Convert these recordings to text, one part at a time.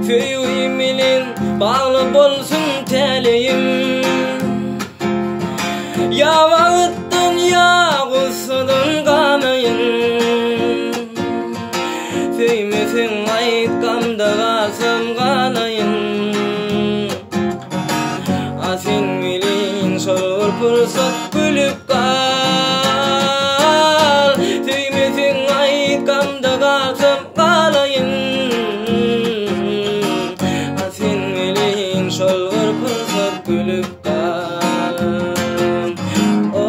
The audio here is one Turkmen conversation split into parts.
Söýgim bilen bagly bolsun täleýim. Ýa bagtdan ýa gussadan ganaýyn. Söýmeseň aýt gamda galsam galaýyn. A sen welin şol bir pursat gülüp gal. Söýmeseň aýt gamda galsam galaýyn. A sen welin şol bir pursat gülüp gal. O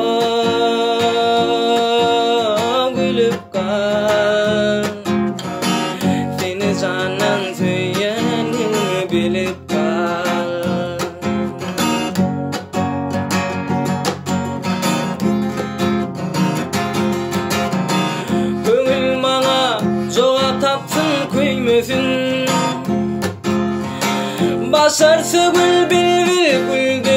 gülüp gal. Seni jandan söýýändigimi bilip gal. Köňül maňa jogap tapsyn köýmesin. Başarsa gül bilbil gül.